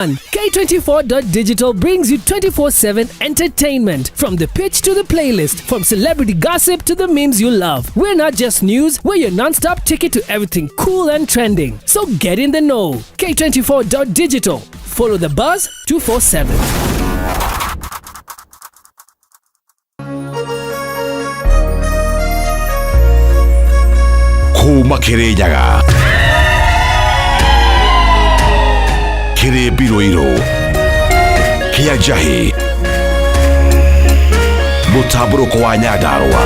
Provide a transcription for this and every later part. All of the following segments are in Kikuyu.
K24.digital brings you 24/7 entertainment, from the pitch to the playlist, from celebrity gossip to the memes you love. We're not just news, we're your non-stop ticket to everything cool and trending. So get in the know. K24.digital. Follow the buzz 247. Kuma Kirinyaga kĩrĩ mbirũirũ kĩa njahĩ mũtambũrũko wa Nyandarũa.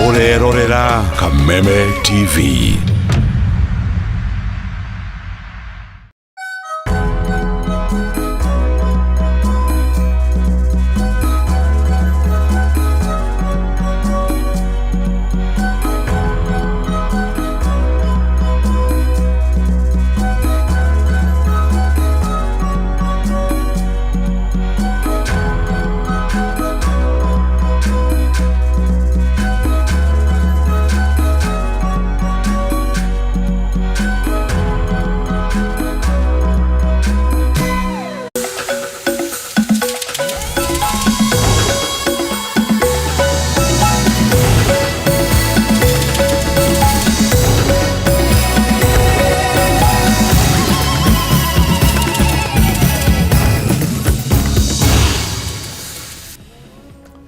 Ũrerorera Kameme TV.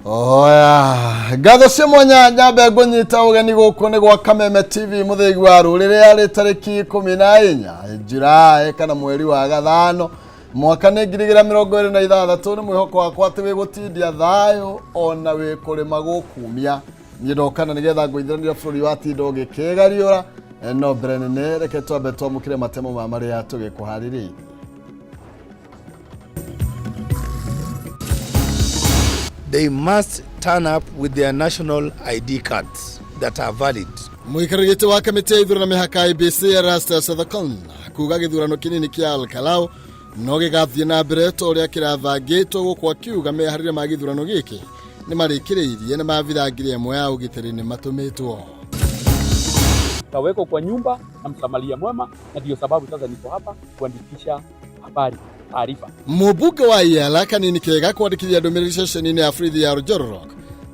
Oya, ngatho cia mwanya nyambe ngũnyita ũgeni gũkũ nĩ gwa Kameme TV mũthĩgi wa rũrĩrĩ arĩ tarĩki 14 Julaĩ kana mweri wa gathano mwaka nĩ 2026. Nĩ mwĩhoko wakwa atĩ wĩ gũtindia thayũ ona wĩ kũrĩma gũkumia. Niĩ ndokana nĩgetha ngũithĩranĩria bũrũri wa tinda ũgĩkĩgariũra. No mbere nene reke twambe twamũkĩre matemo ma marĩa tũgĩkũharĩrĩirie. They must turn up with their national ID cards that are valid. Mũikarĩri gĩtĩ wa kamĩtĩ ya ithurano mĩhaka IEBC Erastus Thakon kuga gĩthurano kĩnini kĩa Olkalau no gĩgathiĩ na mbere ta ũrĩa kĩrabangĩtwo, gũkũ akiuga meharĩria ma gĩthurano gĩkĩ nĩ marĩkĩrĩirie na maabithaa 1000 ya ũgitĩri nĩ matũmĩtwo. Tawekwa kwa nyumba na msamaria mwema, na ndio sababu sasa niko hapa kuandikisha habari taarifa. Mũmbunge wa Iala kanini kega kwandĩkithia ndũmĩrĩri ceceni-inĩ ya borithi ya Njororok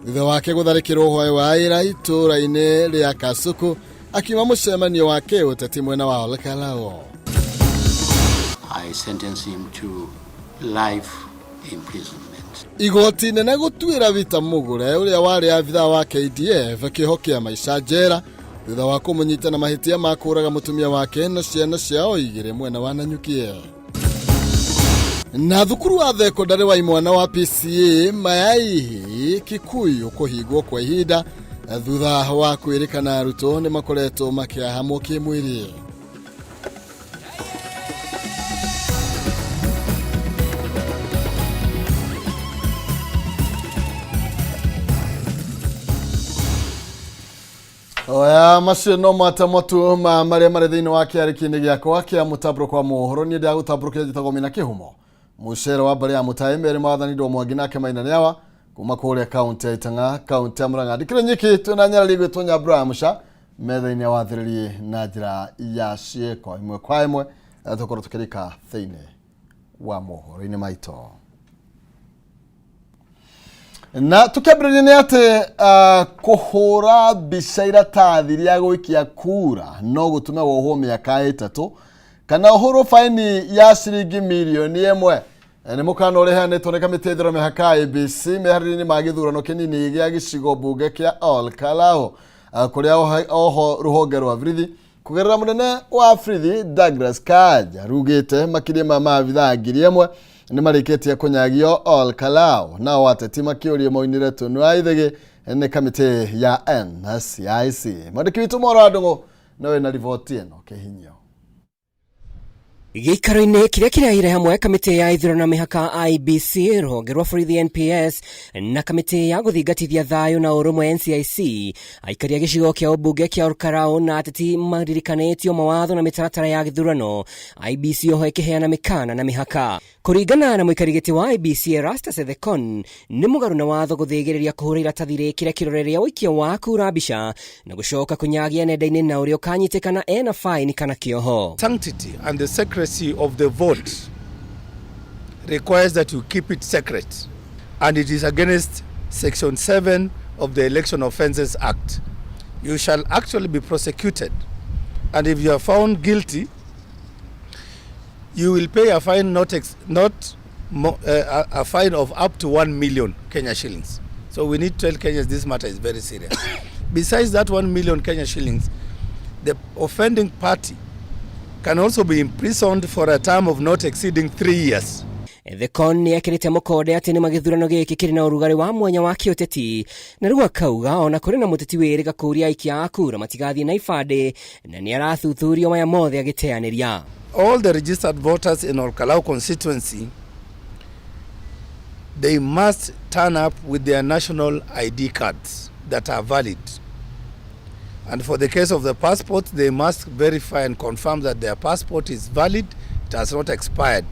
thutha wake gũtharĩkĩrwo hwaĩ wa ira itũũra-inĩ rĩa Kasuku akiuma mũcemanio wa kĩũteti mwena wa Olkalau. I sentence him to life imprisonment. Igoti nene gũtuĩra Wita Mũgũre ũrĩa warĩ abithaa wa KDF kĩoho kĩa maica njera thutha wa kũmũnyita na mahĩtia ma kũũraga mũtumia wake na ciana ciao igĩrĩ mwena wa Nanyukie. Na thukuru wa thekondarĩ wa imwana wa PCA Mayaihi Kikuyu kũhingwo kwa ihinda thutha wa kwĩrĩkana arutwo nĩ makoretwo makĩahamwo kĩmwĩrĩ. Oya, macio no matemo tu ma marĩa marĩ thĩinĩ wa kĩarĩki-inĩ gĩakwa kĩa mũtambũrũko wa mohoro. Niĩ ndagũtambũrũkĩra njĩtagwo Mina Kĩhumo mũcere wa mbarĩ ya mũtaĩ merĩ mwathani ndo mwangi nake maina nĩawa kuma kũrĩa kaunti ya Itang'a, kaunti ya Murang'a. Ndikĩrĩ nyiki twĩna nyarari gwĩtwo Nyambura ya Mũca metha-inĩ wathĩrĩrie na njĩra ya ciĩko ĩmwe kwa ĩmwe, tũkorwo tũkĩrika thĩinĩ wa mohoro-inĩ maitũ. Na tukiambĩrĩria nĩ atĩ kũhũra mbica iratathi rĩa gũikia kura no gũtũme wohwo mĩaka 3 kana ũhũrwo baini ya ciringi mirioni 1. Nĩ mũkana ũrĩa ũheanĩtwo nĩ kamĩtĩ ya ithurano mĩhaka IEBC meharĩria-inĩ ma gĩthurano kĩnini gĩa gĩcigo mbunge kĩa Olkalau, kũrĩa oho rũhonge rwa borithi kũgerera mũnene wa borithi Douglas Kanja rugĩte makĩria ma maabithaa 1000 nĩ marĩkĩtie kũnyagio Olkalau. Nao ateti makĩũrio maunire tũnua ithĩgĩ nĩ kamĩtĩ ya NCIC. Mwandĩki witũ Moro wa Ndũng'ũ no wĩna riboti ĩno kĩhinyio. Gĩikaro-inĩ kĩrĩa kĩraire hamwe kamĩtĩ ya ithurano na mĩhaka IEBC, rũhonge rwa borithi NPS na kamĩtĩ ya gũthingatithia thayũ na ũrũmwe NCIC, aikari a gĩcigo kĩa ũmbunge kĩa Olkalou na ateti maririkanĩtio mawatho na mĩtaratara ya gĩthurano. IEBC oho ĩkĩheana mĩkana na mĩhaka. Kũringana na mũikari gĩtĩ wa IEBC Erastus Ethekon, nĩ mũgarũ na watho gũthĩgĩrĩria kũhũra iratathi rĩkĩre kĩrore rĩa ũikia wa kura mbica na gũcoka kũnyagia nenda-inĩ na ũrĩa ũkanyitĩkana ena faini kana kĩoho. Sanctity and the secrecy of the vote requires that you keep it secret, and it is against Section 7 of the Election Offences Act. You shall actually be prosecuted, and if you are found guilty, you will pay a fine not, ex- not mo- a fine of up to 1 million Kenya shillings. So we need to tell Kenyans this matter is very serious. Besides that 1 million Kenya shillings, the offending party can also be imprisoned for a term of not exceeding 3 years. Ethekon nĩ ekĩrĩte mũkonde atĩ nĩma gĩthurano gĩkĩ kĩrĩ na ũrugarĩ wa mwanya wa kĩũteti, na rĩu akauga ona kũrĩ na mũteti wĩrĩga kũũria aikia a kura matigathiĩ na ibandĩ na nĩ arathuthurio maya mothe agĩteanĩria. All the registered voters in Olkalou constituency, they must turn up with their national ID cards that are valid. And for the case of the passport, they must verify and confirm that their passport is valid, it has not expired.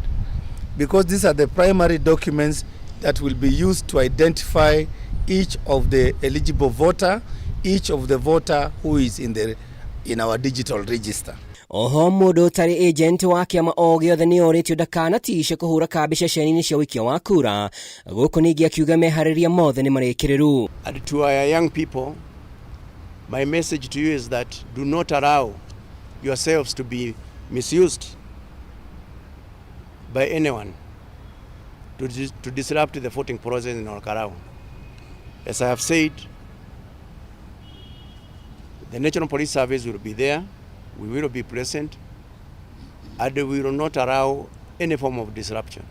Because these are the primary documents that will be used to identify each of the eligible voter, each of the voter who is in our digital register. Oho mũndũ ũtarĩ agent wa kĩama o gĩothe nĩ orĩtio ndakanatice kũhũra kambĩ ceceni-inĩ cia ũikia wa kura. Gũkũ ningĩ akiuga meharĩria mothe nĩ marĩkĩrĩru. And to our young people, my message to you is that do not allow yourselves to be misused by anyone to disrupt the voting process in Olkalou. As I have said, the National Police Service will be there, we will be present, and we will not allow any form of disruption.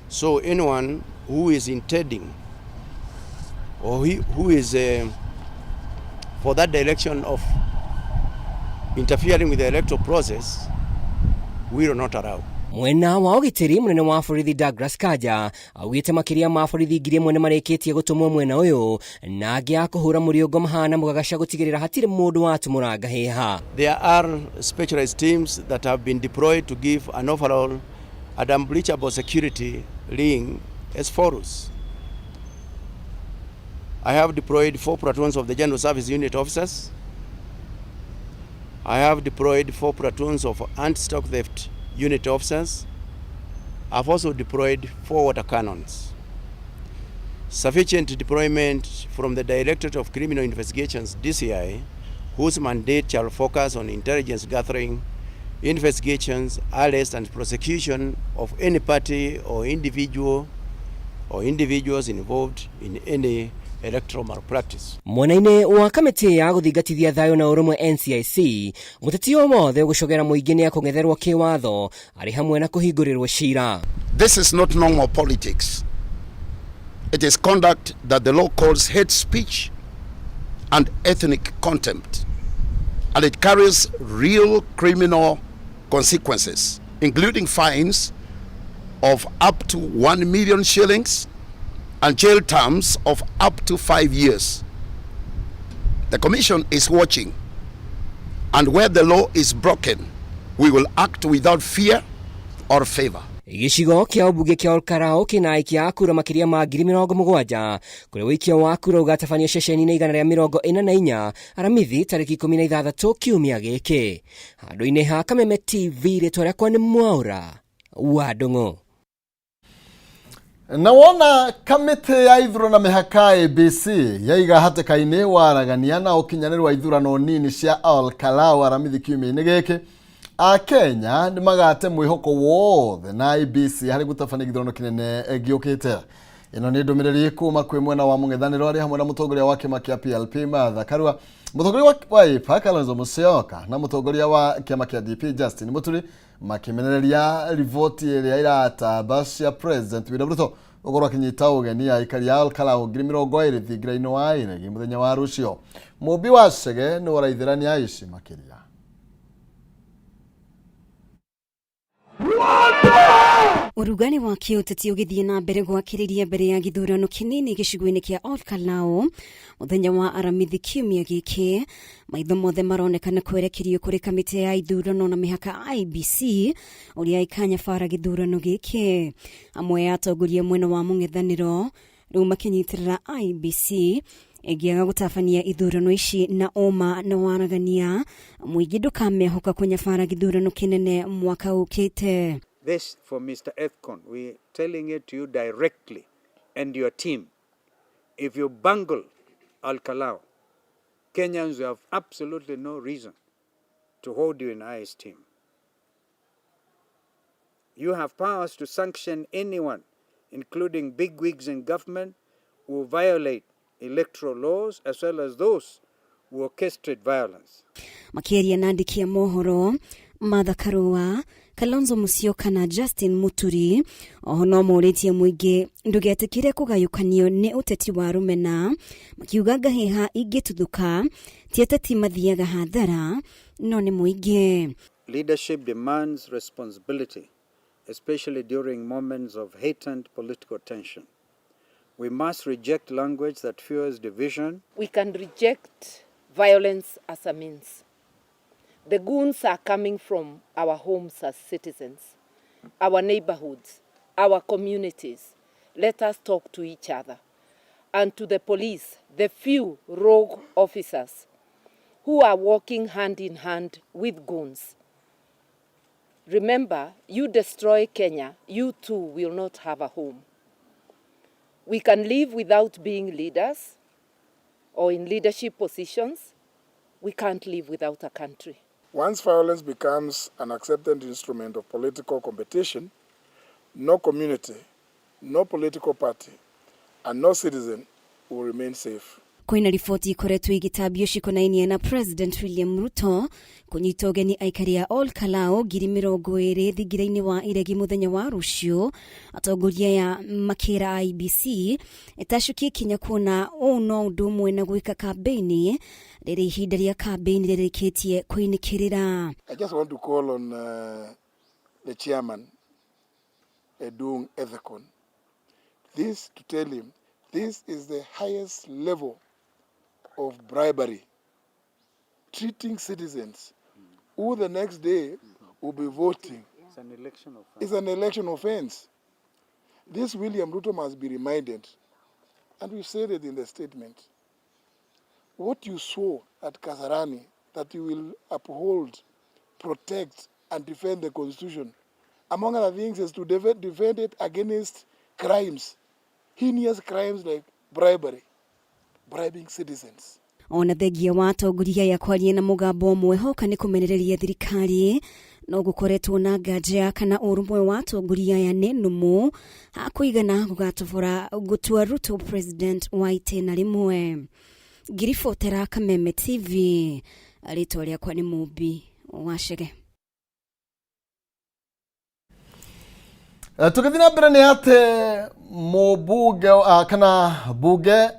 So anyone who is intending or who is for that direction of interfering with the electoral process, we will not allow. Mwena wa ũgitĩri, mũnene wa borithi Douglas Kanja augĩte makĩria ma borithi 1,000 nĩ marĩkĩtie gũtũmwo mwena ũyũ na angĩ a kũhũra mũriũngo mahana mũgagaca gũtigĩrĩra hatirĩ mũndũ watumũranga hĩha. There are specialized teams that have been deployed to give an overall and unbreachable security ring as follows. I have deployed four platoons of the General Service Unit officers. I have deployed four platoons of anti-stock theft unit officers. I've also deployed four water cannons. Sufficient deployment from the Directorate of Criminal Investigations, DCI, whose mandate shall focus on intelligence gathering, investigations, arrest, and prosecution of any party or individual or individuals involved in any electoral malpractice. Mwena-inĩ wa kamĩtĩ ya gũthingatithia thayũ na ũrũmwe NCIC, mũteti o wothe ũgũcogera mũingĩ nĩ akũng'etherwo kĩwatho arĩ hamwe na kũhingũrĩrwo cira. This is not normal politics. It is conduct that the law calls hate speech and ethnic contempt. And it carries real criminal consequences, including fines of up to 1 million shillings and jail terms of up to 5 years. The Commission is watching, and where the law is broken, we will act without fear or favor. Gĩcigo kĩa ũmbunge kĩa Olkalou kĩna aikia a kura makĩria ma 70,000, kũrĩa ũikia wa kura ũgatabanio ceceni-inĩ 144 Aramithi tarĩki 16 kiumia gĩkĩ. Handũ-inĩ ha Kameme TV, rĩtwa rĩakwa nĩ Mwaũra wa Ndũng'ũ. Na wona kamĩtĩ ya ithurano na mĩhaka IEBC yaiga hatĩka-inĩ waragania na ũkinyanĩru wa ithurano nini cia Olkalou Aramithi kiumia-inĩ gĩkĩ, Akenya nĩ magate mwĩhoko wothe na IEBC harĩ gũtabania gĩthurano kĩnene gĩũkĩte. Ĩno nĩ ndũmĩrĩri kuma kwĩ mwena wa mũng'ethanĩro arĩ hamwe na mũtongoria wa kĩama kĩa PLP Martha Karua, mũtongoria wa Wiper Kalonzo Musyoka na mũtongoria wa kĩama kĩa DP Justin Muturi, makĩmenereria riboti ĩrĩa iratamba cia President William Ruto gũkorwo akĩnyita ũgeni aikari a Olkalou 20,000 thingira-inĩ wa Iregi mũthenya wa rũciũ. Mũmbi wa Chege nĩ ũraithĩrania aici makĩria. Ũrugari wa kĩũteti ũgĩthiĩ na mbere gwakĩrĩria mbere ya gĩthurano kĩnini gĩcigo-inĩ kĩa Olkalou mũthenya wa Aramithi kiumia gĩkĩ. Maitho mothe maronekana kwerekerio kũrĩ kamĩtĩ ya ithurano na mĩhaka IEBC ũrĩa ĩkanyabara gĩthurano gĩkĩ. Amwe ya atongoria mwena wa mũng'ethanĩro rĩu makĩnyitĩrĩra IEBC ĩngĩaga gũtabania ithurano ici na ũma na waragania, mũingĩ ndũkamehoka kũnyabara gĩthurano kĩnene mwaka ũkĩte. This for Mr. Ethekon, we're telling it to you directly and your team. If you bungle Olkalou, Kenyans have absolutely no reason to hold you in high esteem. You have powers to sanction anyone, including bigwigs in government, who violate electoral laws as well as those who orchestrate violence. Makĩaria na andĩki a mohoro, Martha Karua, Kalonzo Musyoka na Justin Muturi oho no morĩtie mũingĩ ndũgetĩkĩre kũgayũkanio nĩ ũteti wa rũmena, makiuga ngahĩha ingĩtuthũka ti ateti mathiaga hathara no nĩ mũingĩ. Leadership demands responsibility, especially during moments of heightened political tension. We must reject language that fuels division. We can reject violence as a means. The goons are coming from our homes as citizens, our neighborhoods, our communities. Let us talk to each other. And to the police, the few rogue officers who are working hand in hand with goons. Remember, you destroy Kenya, you too will not have a home. We can live without being leaders or in leadership positions. We can't live without a country. Once violence becomes an accepted instrument of political competition, no community, no political party, and no citizen will remain safe. Kwĩna riboti ikoretwo igĩtambio cikonainie na President William Ruto kũnyita ũgeni aikari a Olkalou 20,000 thingira-inĩ wa iregi mũthenya wa rũciũ. Atongoria aya makĩra IEBC ĩtacũkie ikinya kuona ũũ no ũndũ ũmwe na gwĩka kambĩini rĩrĩa ihinda rĩa kambĩini rĩrĩkĩtie kũinĩkĩrĩra. I just want to call on the chairman, Edung Ethekon, this to tell him this is the highest level of bribery, treating citizens who the next day will be voting. It's an election offense. It's an election offense. This William Ruto must be reminded, and we said it in the statement, what you swore at Kasarani, that you will uphold, protect, and defend the Constitution, among other things, is to defend it against crimes, heinous crimes like bribery, bribing citizens. Ona thengia wa atongoria aya kwaria na mũgambo ũmwe hoka nĩ kũmenereria thirikari, no gũkoretwo na nganja kana ũrũmwe wa atongoria aya nĩ nũmũ hakũigana gũgatobora gũtua Ruto president wa itĩna rĩmwe. Ngiribotera Kameme TV, rĩtwa rĩakwa nĩ Mũmbi wa Chege. Tũgĩthiĩ na mbere nĩ atĩ mũmbunge kana bunge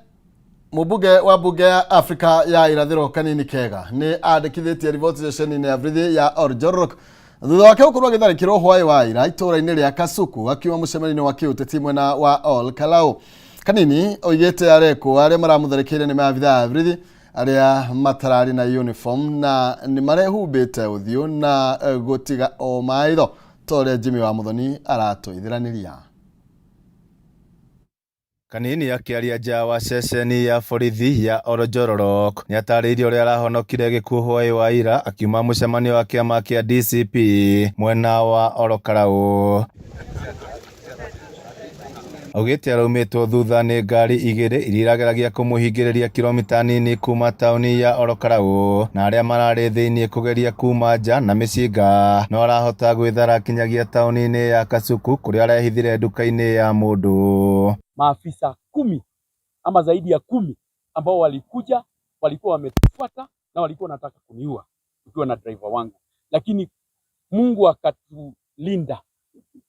mũmbunge wa bunge ya Afrika ya irathĩro Kanini Kega nĩ andĩkithĩtie riboti ceceni-inĩ ya borithi ya Oljororok thutha wake gũkorwo agĩtharĩkĩrwo hwaĩ wa ira itũũra-inĩ rĩa Kasuku akiuma mũcemanio-inĩ wa kĩũteti mwena wa Olkalou. Kanini oigĩte arekwo arĩa maramũtharĩkĩire nĩ maabithaa a borithi arĩa matararĩ na uniform na nĩ marehumbĩte ũthiũ na gũtiga o maitho ta ũrĩa Jimmy wa Muthoni aratũithĩranĩria. Kanini akĩaria nja wa ceceni ya borithi ya Oljororok nĩatarĩirie ũrĩa arahonokire gĩkuũ hwaĩ wa ira akiuma mũcemanio wa kĩama kĩa DCP mwena wa Olkalou. Augĩte araumĩtwo thutha nĩ ngari igĩrĩ iria irageragia kũmũhingĩrĩria kilomita nini kuma taũni ya Olkalou na arĩa mararĩ thĩinĩ kũgeria kuma nja na mĩcinga no arahota gwĩthara kinyagia taũni-inĩ ya Kasuku kũrĩa arehithire nduka-inĩ ya mũndũ. Maafisa 10 ama zaidi ya 10 ambao walikuja, walikuwa wametufuata na walikuwa wanataka kuniua tukiwa na driver wangu, lakini Mungu akatulinda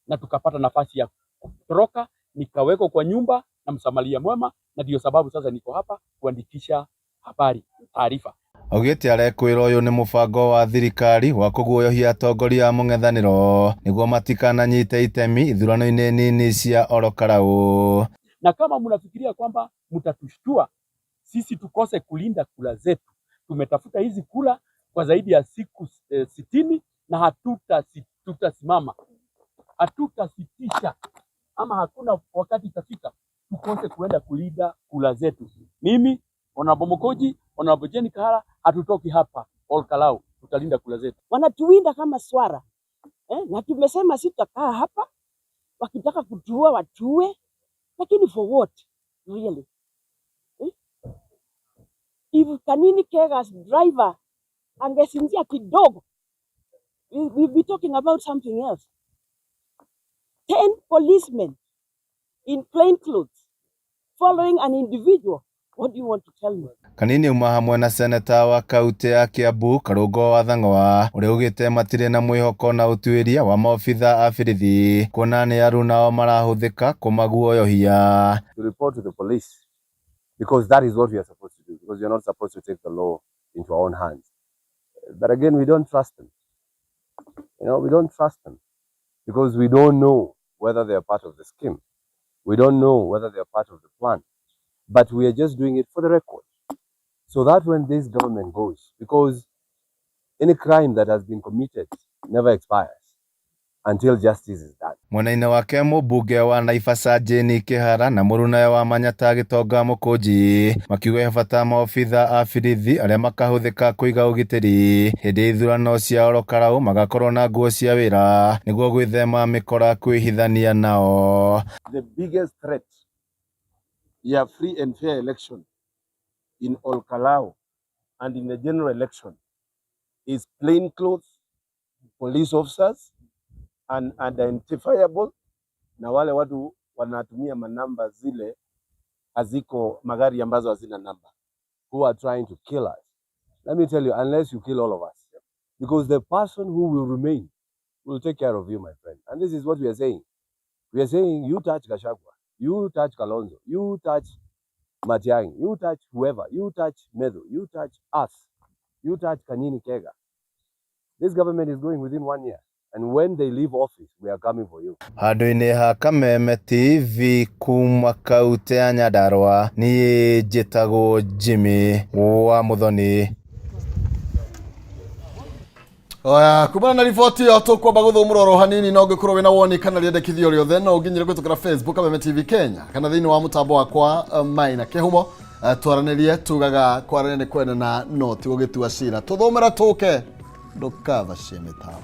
na tukapata nafasi ya kutoroka, nikawekwa kwa nyumba na msamaria mwema, na ndio sababu sasa niko hapa kuandikisha habari taarifa. Augĩte arekwĩra ũyũ nĩ mũbango wa thirikari wa kũguoyohia atongoria a mũng'ethanĩro nĩguo matikananyite itemi ithurano-inĩ nini cia Ol Kalou. Na kama mnafikiria kwamba mtatushtua sisi tukose kulinda kura zetu, tumetafuta hizi kura kwa zaidi ya siku 60 na hatutasimama, hatutasitisha ama hakuna wakati itafika tukose kuenda kulinda kura zetu. Mimi Honorable Mukunji, Honorable Jane Kahara, hatutoki hapa Ol Kalou, tutalinda kura zetu. Wanatuwinda kama swara na tumesema sitakaa hapa, wakitaka kutuua watuue, lakini for what really eh? If Kanini Kega's driver angesinzia kidogo, we'll be talking about something else. 10 policemen in plain clothes following an individual. What do you want to tell me? Kanini auma hamwe na seneta wa kaunti ya Kiambu Karungo wa Thang'wa ũrĩa augĩte matirĩ na mwĩhoko na ũtuĩria wa maobitha a borithi kuona nĩ aruna marahũthĩka kũmaguoyohia. To report to the police, because that is what we are supposed to do, because we are not supposed to take the law into our own hands. But again, we don't trust them. We don't trust them because we don't know whether they are part of the scheme. We don't know whether they are part of the plan. But we are just doing it for the record, so that when this government goes, because any crime that has been committed never expires until justice is done. Mwena-inĩ wake mũmbunge wa Naivasha Jane Kihara na mũrunawe wa Manyata Gitonga Mũkũnji makiuga he bata maobitha a borithi arĩa makahũthĩka kũiga ũgitĩri hĩndĩ ya ithurano cia Ol Kalou magakorwo na nguo cia wĩra nĩguo gwĩthema mĩkora kwĩhithania nao. The biggest threat ya free and fair election in Ol Kalou and in the general election is plainclothes police officers and unidentifiable, na wale watu wanatumia manamba zile haziko magari ambazo hazina namba. Who are trying to kill us. Let me tell you, unless you kill all of us, because the person who will remain will take care of you, my friend. And this is what we are saying. We are saying you touch Gachagua, you touch Kalonzo, you touch Matiang'i, you touch whoever, you touch Methu, you touch us, you touch Kanini Kega. This government is going within one year. And when they leave office, we are coming for you. Handũ-inĩ ha Kameme TV kuma kaunti ya Nyandarua niĩ njĩtagwo Jimmy wa Muthoni. Oya, kumana na riboti ĩyo tũkwamba gũthũmũra oro hanini no ũngĩkorwo wĩna woni kana rĩendekithio rĩothe no ũnginyĩre kũhĩtũkĩra Facebook Kameme TV Kenya kana thĩinĩ wa mũtambo wakwa Maina Kĩhumo. Twaranĩrie tugaga kwaranĩria nĩ kwendana no ti gũgĩtua cira. Tũthũmĩra tũke ndũkabacie mĩtambo.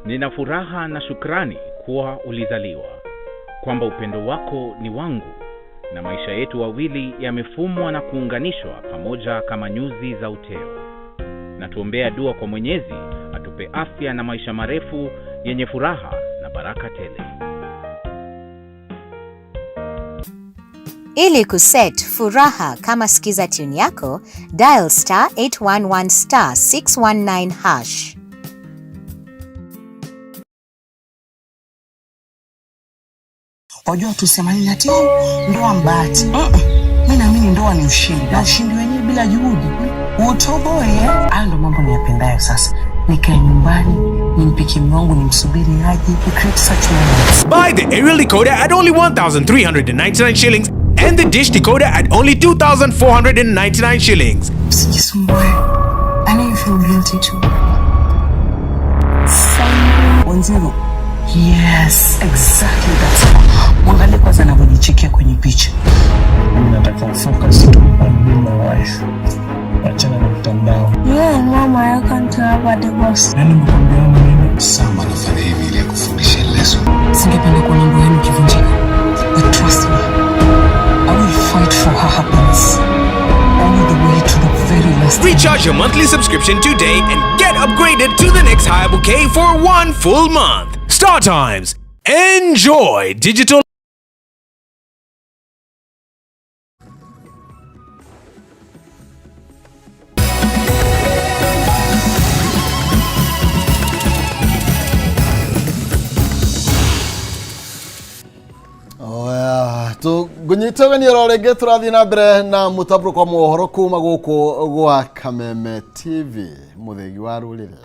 Nina furaha na shukrani kuwa ulizaliwa, kwamba upendo wako ni wangu na maisha yetu wawili yamefumwa na kuunganishwa pamoja kama nyuzi za uteo. Na tuombea dua kwa Mwenyezi atupe afya na maisha marefu yenye furaha na baraka tele. Ili kuset furaha kama skiza tune yako, dial star 811 star 619 hash. Wajua tusema nini ati ndoa mbahati. Mimi naamini ndoa ni ushindi, na ushindi wenyewe bila juhudi utoboe. Hayo ndo mambo niyapendayo sasa. Nikae nyumbani nimpikie mume wangu, nimsubiri aje, we create such moments. Buy the aerial decoder at only 1,399 shillings and the dish decoder at only 2,499 shillings. Usijisumbue. I know you feel guilty too. Wanjiru. Yes, exactly that's it. Mwangalie kwanza anavyojichekia kwenye picha. Mimi nataka ufocus tu on being my wife. Achana na mtandao. Yeah, mama, I can't have a divorce. Nani mkwambia maneno? Sam anafanya hivi ili akufundishe lesson. Singependa kuona ndoa yenu ikivunjika. But trust me, I will fight for her happiness. All the way to the very last. Recharge your monthly subscription today and get upgraded to the next higher bouquet for one full month. Star Times. Enjoy digital. Ngũnyite ũgeni oro rĩngĩ, tũrathiĩ na mbere na mũtambũrũko wa mohoro kuma gũkũ gwa Kameme TV, mũthĩgi wa rũrĩrĩ.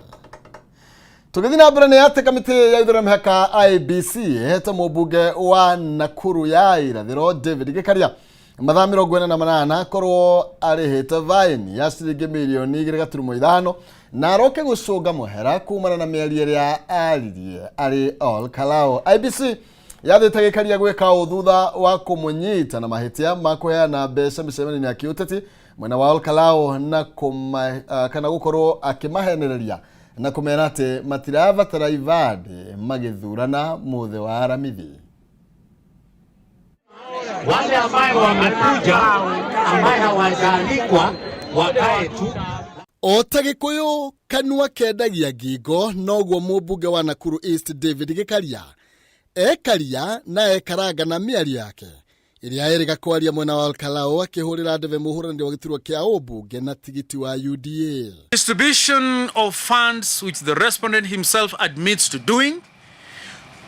Tũgĩthiĩ na mbere nĩ atĩ kamĩtĩ ya ithurano mĩhaka IEBC ĩhete mũmbunge wa Nakuru ya irathĩro David Gĩkaria mathaa 48 korwo arĩhĩte vaini ya ciringi mirioni 2.5 na aroke gũcũnga mũhera kumana na mĩario ĩrĩa aririe arĩ Ol Kalou. IEBC yathĩte Gĩkaria gwĩka ũũ thutha wa kũmũnyita na mahĩtia ma kũheana mbeca mĩcemanio-inĩ ya kĩũteti mwena wa Ol Kalou na kana gũkorwo akĩmahenereria na kũmera atĩ matirabatara ibandĩ magĩthurana mũthĩ wa Aramithi. Wale ambaye wamekuja ambaye hawajaalikwa wakae tu. O ta Gĩkũyũ kanua kendagia ngingo, noguo mũmbunge wa Nakuru East David Gĩkaria ekaria na ekaranga na mĩario yake ĩrĩa erĩga kwaria mwena wa Olkalou akĩhũrĩra ndebe mũhũranĩri wa gĩturwa kĩa ũmbunge na tigiti wa UDA. Distribution of funds which the respondent himself admits to doing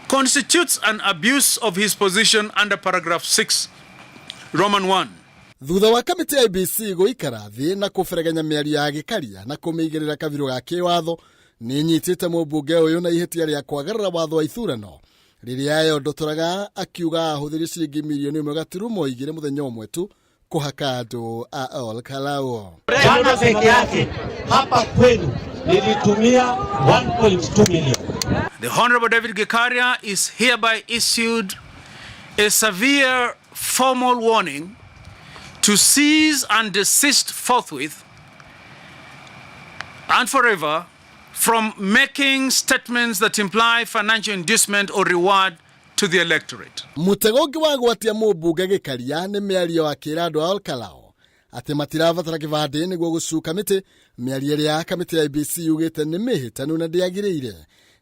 constitutes an abuse of his position under paragraph 6, Roman 1. Thutha wa kamĩtĩ ya IEBC gũikara thĩ na kũberegenya mĩario ya Gĩkaria na kũmĩigĩrĩra kabirũ ga kĩwatho, nĩ nyitĩte mũmbunge ũyũ na ihĩtia rĩa kwagarara watho wa ithurano rĩrĩa yondotoraga akiuga ahũthĩri ciringi mirioni 1.2 mũthenya ũmwe tu kũhaka andũ a Ol Kalou. Jana peke yake hapa kwenu nilitumia 1.2 million. The Honorable David Gikaria is hereby issued a severe formal warning to cease and desist forthwith and forever from making statements that imply financial inducement or reward to the electorate. Mũtego ũngĩ wa gwatia mũmbunge Gĩkaria nĩ mĩario akĩra andũ a Ol Kalou atĩ matirabatara kĩbandĩ nĩguo gũcuka mĩtĩ, mĩario ĩrĩa kamĩtĩ ya IEBC yugĩte nĩ mĩhĩtanu na ndĩagĩrĩire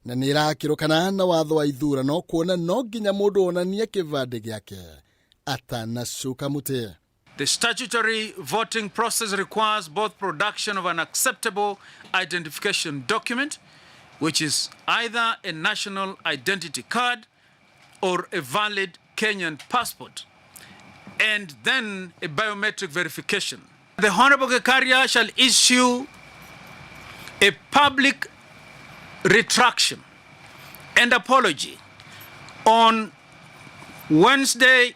na nĩ ĩrakĩrũkana na watho wa ithurano kuona no nginya mũndũ onanie kĩbandĩ gĩake atanacuka mũtĩ. The statutory voting process requires both production of an acceptable identification document, which is either a national identity card or a valid Kenyan passport, and then a biometric verification. The Honorable Gikaria shall issue a public retraction and apology on Wednesday,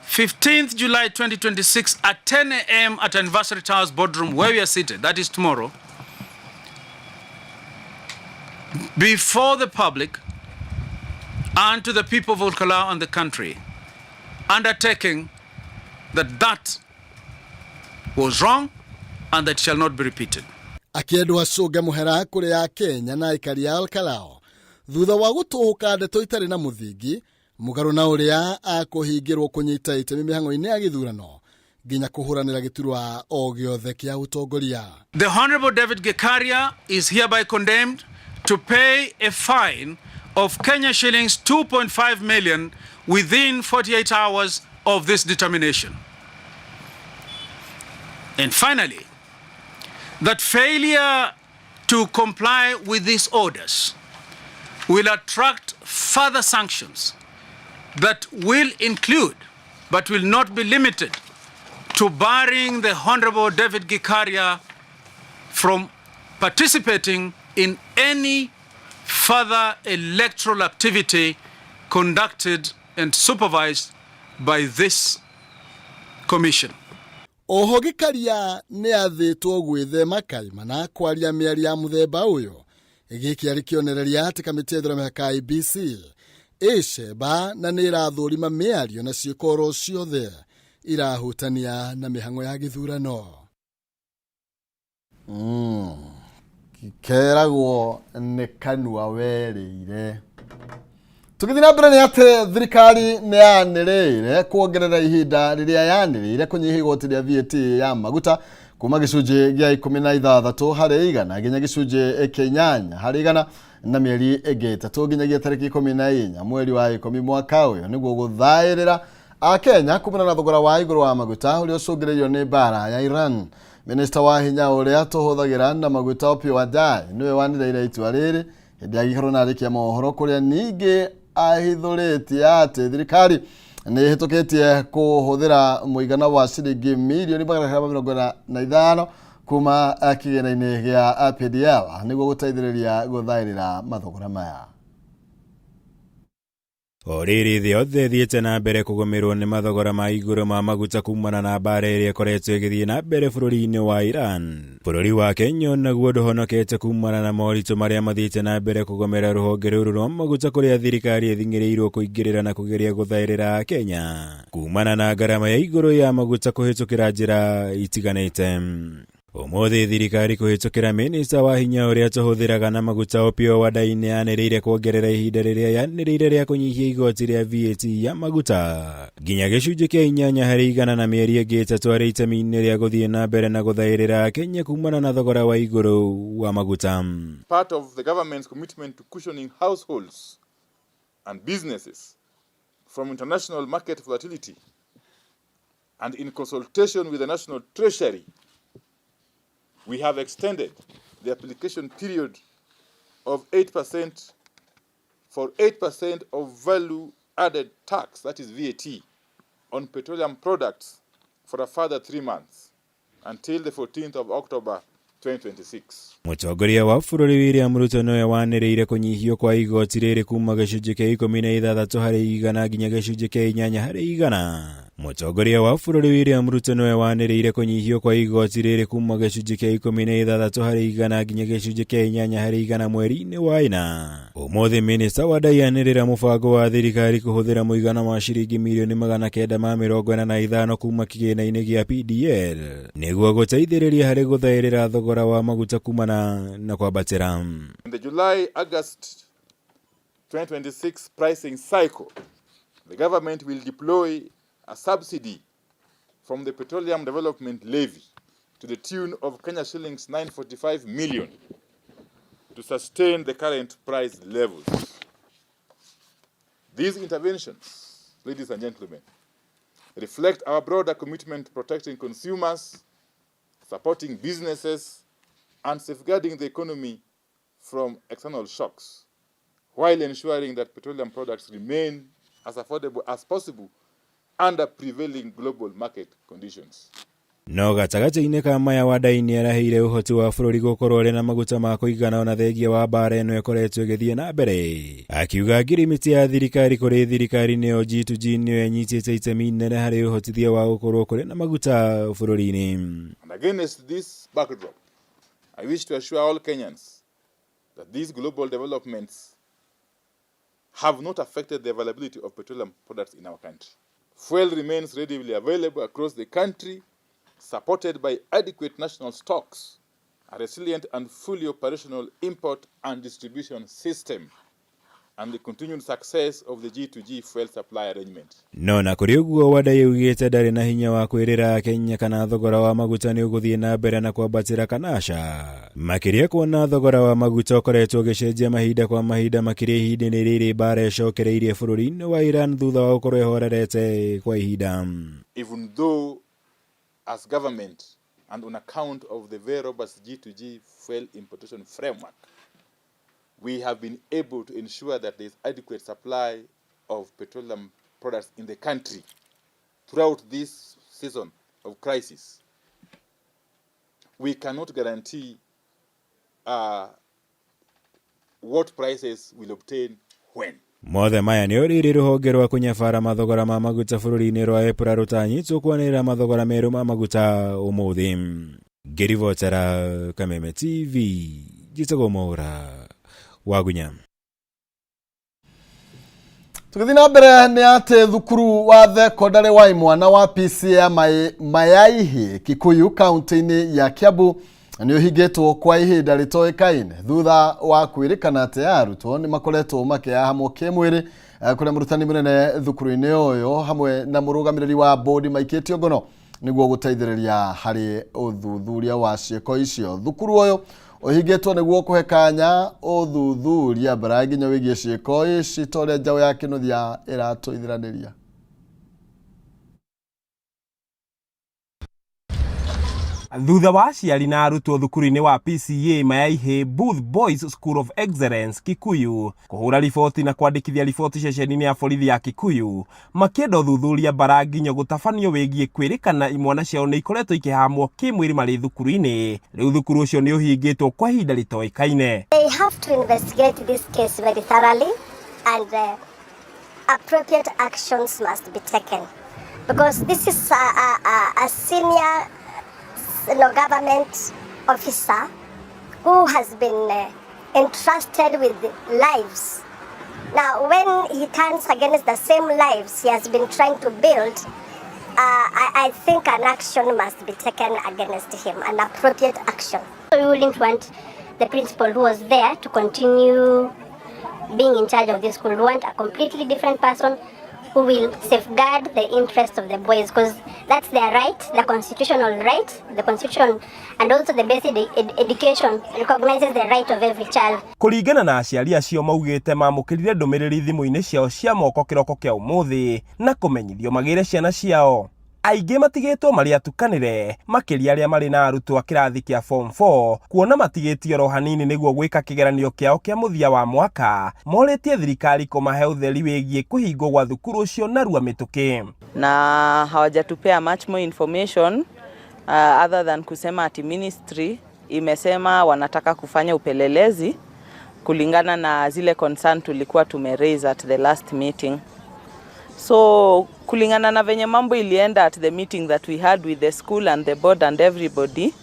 15th July 2026 at 10 a.m. at Anniversary Towers boardroom where we are seated, that is tomorrow, before the public and to the people of Olkalou and the country, undertaking that that was wrong and that shall not be repeated. Akĩendwo acũnge mũhera kũrĩ ya Kenya na aikari a Olkalou thutha wa gũtũhũka ndeto itarĩ na mũthingi mũgarũ na ũrĩa akũhingĩrwo kũnyita itemi mĩhang'o-inĩ ya gĩthurano nginya kũhũranĩra gĩturwa o gĩothe kĩa ũtongoria. The Honorable David Gikaria is hereby condemned to pay a fine of Kenya shillings 2.5 million within 48 hours of this determination. And finally, that failure to comply with these orders will attract further sanctions that will include, but will not be limited to, barring the Honorable David Gikaria from participating in any further electoral activity conducted and supervised by this commission. Oho Gĩkaria nĩ athĩtwo gwĩthema kaimana kwaria mĩario ya mũthemba ũyũ. Gĩkĩ arĩ kĩonereria atĩ kamĩtĩ ya ithurano mĩhaka IEBC ĩcemba na nĩ ĩrathũrima mĩario na ciĩko oro ciothe irahutania na mĩhang'o ya gĩthurano. Keragwo nĩ kanua werĩire. Tũgĩthiĩ na mbere nĩ atĩ thirikari nĩ yanĩrĩire kuongerera ihinda rĩrĩa yanĩrĩire kũnyihia igoti rĩa VAT ya maguta kuma gĩcunjĩ gĩa 16% nginya gĩcunjĩ kĩa 8% na mĩeri ĩngĩ 3 nginyagia tarĩki 14 mweri wa 10 mwaka ũyũ nĩguo gũthaĩrĩra akenya kumana na thogora wa igũrũ wa maguta ũrĩa ũcũngĩrĩirio nĩ mbara ya Iran. Minista wa hinya ũrĩa tũhũthagĩra na maguta Opiyo Wandayi nĩwe wanĩrĩire itua rĩrĩ hĩndĩ ya gĩikaro na arĩkia mohoro kũrĩa ningĩ ahithũrĩtie atĩ thirikari nĩ ĩhĩtũkĩtie kũhũthĩra mũigana wa ciringi mirioni 945 kuma kĩgĩna-inĩ gĩa PDL nĩguo gũteithĩrĩria gũthaĩrĩra mathogora maya. O rĩrĩ thĩ yothe ĩthiĩte na mbere kũgũmĩrwo nĩ mathogora ma igũrũ ma maguta kumana na mbara ĩrĩa ĩkoretwo ĩgĩthiĩ na mbere bũrũri-inĩ wa Iran. Bũrũri wa Kenya onaguo ndũhonokete kumana na moritũ marĩa mathiĩte na mbere kũgomera rũhonge rũrũ rwa maguta kũrĩa thirikari ĩthing'ĩrĩirwo kũingĩrĩra na kũgeria gũthaĩrĩra Kenya kumana na ngarama ya igũrũ ya maguta kũhĩtũkĩra njĩra itiganĩte. Ũmũthĩ thirikari kũhĩtũkĩra minista wa hinya ũrĩa tũhũthĩraga na maguta Opiyo Wandayi nĩyanĩrĩire kuongerera ihinda rĩrĩa yanĩrĩire rĩa kũnyihia igoti rĩa VAT ya maguta nginya gĩcunjĩ kĩa 8% na mĩeri ĩngĩ 3 arĩ itemi-inĩ rĩa gũthiĩ na mbere na gũthaĩrĩra Kenya kumana na thogora wa igũrũ wa maguta. Part of the government's commitment to cushioning households and businesses from international market volatility and in consultation with the National Treasury, we have extended the application period of 8% for 8% of value added tax, that is VAT, on petroleum products for a further 3 months until the 14th of October 2026. Mũtongoria wa bũrũri William Ruto nĩwe wanĩrĩire kũnyihio kwa igoti rĩrĩ kuma gĩcunjĩ kĩa 16% nginya gĩcunjĩ kĩa 8%. Mũtongoria wa bũrũri William Ruto nĩwe wanĩrĩire kũnyihio kwa igoti rĩrĩ kuma gĩcunjĩ kĩa 16% nginya gĩcunjĩ kĩa 8% mweri-inĩ wa ĩna. Ũmũthĩ minista Wandayi anĩrĩra mũbango wa thirikari kũhũthĩra mũigana wa ciringi mirioni 945 kuma kĩgĩna-inĩ gĩa PDL nĩguo gũteithĩrĩria harĩ gũthaĩrĩra thogora wa maguta kumana na kwambatĩra. In the July-August 2026 pricing cycle, the government will deploy a subsidy from the Petroleum Development Levy to the tune of Kenya shillings 945 million to sustain the current price levels. These interventions, ladies and gentlemen, reflect our broader commitment to protecting consumers, supporting businesses, and safeguarding the economy from external shocks, while ensuring that petroleum products remain as affordable as possible under prevailing global market conditions. No gatagatĩ-inĩ ka maya Wandayi nĩaraheire ũhoti wa bũrũri gũkorwo ũrĩ na maguta ma kũigana ona thengia wa mbara ĩno ĩkoretwo ĩgĩthiĩ na mbere. Akiuga ngirimiti ya thirikari kũrĩ thirikari nĩyo G2G nĩyo ĩnyitĩte itemi inene harĩ ũhotithia wa gũkorwo kũrĩ na maguta bũrũri-inĩ. And against this backdrop, I wish to assure all Kenyans that these global developments have not affected the availability of petroleum products in our country. Fuel remains readily available across the country, supported by adequate national stocks, a resilient and fully operational import and distribution system, and the continued success of the G2G fuel supply arrangement. No na kũrĩ ũguo Wandayi augĩte ndarĩ na hinya wa kwĩrĩra Kenya kana thogora wa maguta nĩ ũgũthiĩ na mbere na kwambatĩra kana aca. Makĩria kuona thogora wa maguta ũkoretwo ũgĩcenjia mahinda kwa mahinda makĩria ihinda-inĩ rĩrĩ mbara ĩcokereirie bũrũri-inĩ wa Iran thutha wa gũkorwo ĩhorerete kwa ihinda. Even though as government and on account of the very robust G2G fuel importation framework, we have been able to ensure that there is adequate supply of petroleum products in the country throughout this season of crisis. We cannot guarantee what prices will obtain when. Mothe maya nĩ ũrĩrĩ rũhonge rwa kũnyabara mathogora ma maguta bũrũri-inĩ rwa EPRA rũtanyĩtwo kwanĩrĩra mathogora merũ ma maguta ũmũthĩ. Ngĩribotera Kameme TV, njĩtagwo Mwaũra Wagunya. Tũgĩthiĩ na mbere nĩ atĩ thukuru wa thekondarĩ wa imwana wa PCEA Mayaihi Kikuyu kaunti-inĩ ya Kiambu nĩ ũhingĩtwo kwa ihinda rĩtoĩkaine thutha wa kwĩrĩkana atĩ arutwo nĩ makoretwo makĩahamwo kĩmwĩrĩ kũrĩa mũrutani mũnene thukuru-inĩ ũyũ hamwe na mũrũgamĩrĩri wa bodi maikĩtio ngono nĩguo gũteithĩrĩria harĩ ũthuthuria wa ciĩko icio. Thukuru ũyũ ũhingĩtwo nĩguo kũhe kanya ũthuthuria mbere nginya wĩgiĩ ciĩko ici ta ũrĩa njaũ ya Kĩnuthia ĩratũithiranĩria. Thutha wa aciari na arutwo thukuru-inĩ wa PCEA Mayaihĩ Booth Boys School of Excellence Kikuyu kũhũra riboti na kwandĩkithia riboti ceceni-inĩ ya borithi ya Kikuyu makĩenda ũthuthuria mbara nginyo gũtabanio wĩgiĩ kwĩrĩkana imwana ciao nĩ ikoretwo ikĩhamwo kĩmwĩrĩ marĩ thukuru-inĩ. Rĩu thukuru ũcio nĩ ũhingĩtwo kwa ihinda rĩtoĩkaine. They have to investigate this case very thoroughly and appropriate actions must be taken because this is a senior government officer who has been entrusted with lives. Now, when he turns against the same lives he has been trying to build, I think an action must be taken against him, an appropriate action. So we wouldn't want the principal who was there to continue being in charge of this school. We want a completely different person who will safeguard the interests of the boys, because that's their right, the constitutional right, the constitution, and also the basic education recognizes the right of every child. Kũringana na aciari acio maugĩte mamũkĩrire ndũmĩrĩri thimũ-inĩ ciao cia moko kĩroko kĩa ũmũthĩ na kũmenyithio magĩre ciana ciao. Aingĩ matigĩtwo marĩ atukanĩre makĩria arĩa marĩ na arutwo a kĩrathi kĩa form 4 kuona matigĩtio oro hanini nĩguo gwĩka kĩgeranio kĩao kĩa mũthia wa mwaka morĩtie thirikari kũmahe ũtheri wĩgiĩ kũhingwo gwa thukuru ũcio narua mĩtũkĩ. Na hawajatupea much more information other than kusema ati ministry imesema wanataka kufanya upelelezi kulingana na zile concern tulikuwa tume raise at the last meeting. So kulingana na venye mambo ilienda at the meeting that we had with the school and the board and everybody,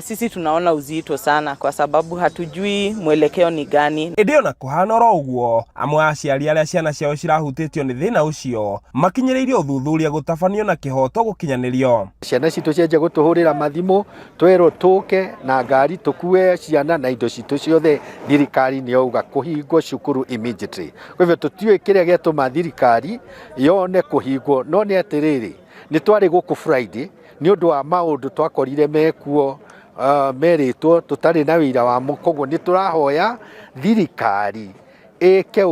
sisi tunaona uzito sana kwa sababu hatujui mwelekeo ni gani. Ĩndĩ ona kũhana oro ũguo, amwe a aciari arĩa ciana ciao cirahutĩtio nĩ thĩna ũcio makinyĩrĩirie ũthuthuria gũtabanio na kĩhoto gũkinyanĩrio. Ciana citũ cianjia gũtũhũrĩra mathimũ twerwo tũke na ngari tũkue ciana na indo citũ ciothe, thirikari nĩ yauga kũhingwo cukuru immediately. Kwa hivyo tũtiũĩ kĩrĩa gĩatũma thirikari yone kũhingwo, no nĩ atĩrĩrĩ, nĩ twarĩ gũkũ Friday nĩ ũndũ wa maũndũ twakorire mekuo merĩtwo tũtarĩ na wĩira wamo, koguo nĩ tũrahoya thirikari ĩke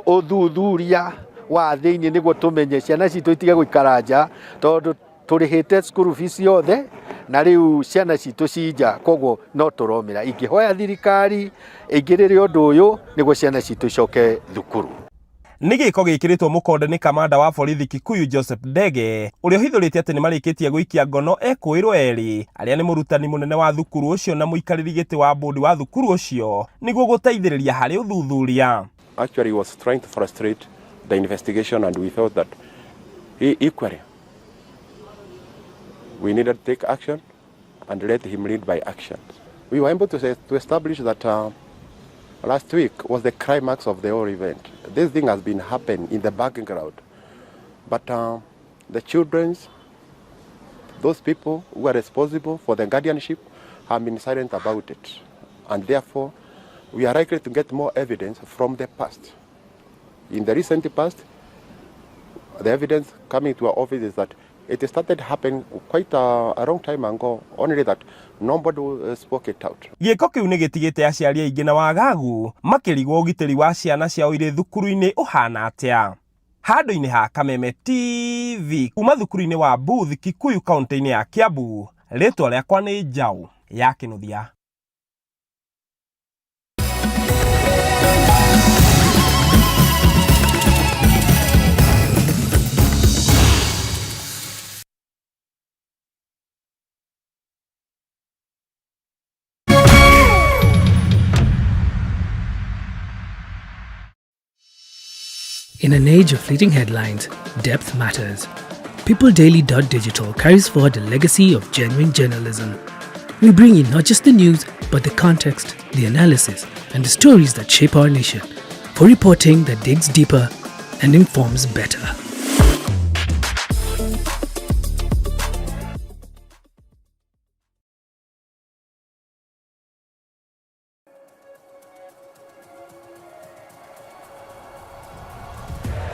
ũthuthuria wa thĩinĩ nĩguo tũmenye ciana citũ itige gũikara nja, tondũ tũrĩhĩte school fees yothe na rĩu ciana citũ ci nja, koguo no tũromĩra. Ingĩhoya thirikari ĩingĩrĩre ũndũ ũyũ nĩguo ciana citũ icoke thukuru. Nĩ gĩko gĩkĩrĩtwo mũkonde nĩ kamanda wa borithi Kikuyu Joseph Ndege ũrĩa ũhithũrĩte atĩ nĩ marĩkĩtie gũikia ngono ekũĩrwo erĩ arĩa nĩ mũrutani mũnene wa thukuru ũcio na mũikarĩri gĩtĩ wa bodi wa thukuru ũcio nĩguo gũteithĩrĩria harĩ ũthuthuria. Actually, he was trying to frustrate the investigation, and we felt that equally we needed to take action and let him lead by actions. We were able to establish that last week was the climax of the whole event. This thing has been happening in the background, but the children's, those people who are responsible for the guardianship have been silent about it, and therefore we are likely to get more evidence from the past. In the recent past, the evidence coming to our office is that it started happening quite a long time ago, only that nobody spoke it out. Gĩko kĩu nĩ gĩtigĩte aciari aingĩ na wagagu makĩrigwo ũgitĩri wa ciana ciao irĩ thukuru-inĩ ũhana atĩa. Handũ-inĩ ha Kameme TV kuma thukuru-inĩ wa Booth Kikuyu kaunti-inĩ ya Kiambu, rĩtwa rĩakwa nĩ Njaũ ya Kĩnuthia. In an age of fleeting headlines, depth matters. PeopleDaily.digital carries forward a legacy of genuine journalism. We bring you not just the news, but the context, the analysis, and the stories that shape our nation, for reporting that digs deeper and informs better.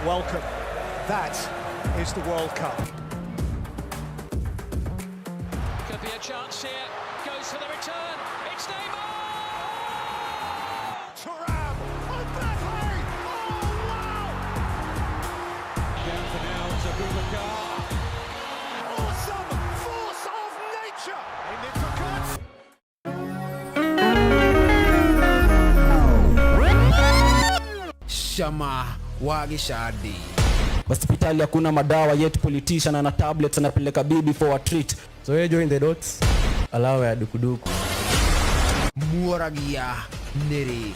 Welcome. That is the World Cup. Could be a chance here. Goes for the return. It's Neymar! Thuram! Mbappe! Oh, wow! Down for now to Aboubakar. Awesome force of nature! Cama wa gĩcandi. Hospitali hakuna madawa yet politician ana tablets anapeleka bibi for a treat. So you join the dots, alawa ya dukuduku. Muoragia nĩrĩ?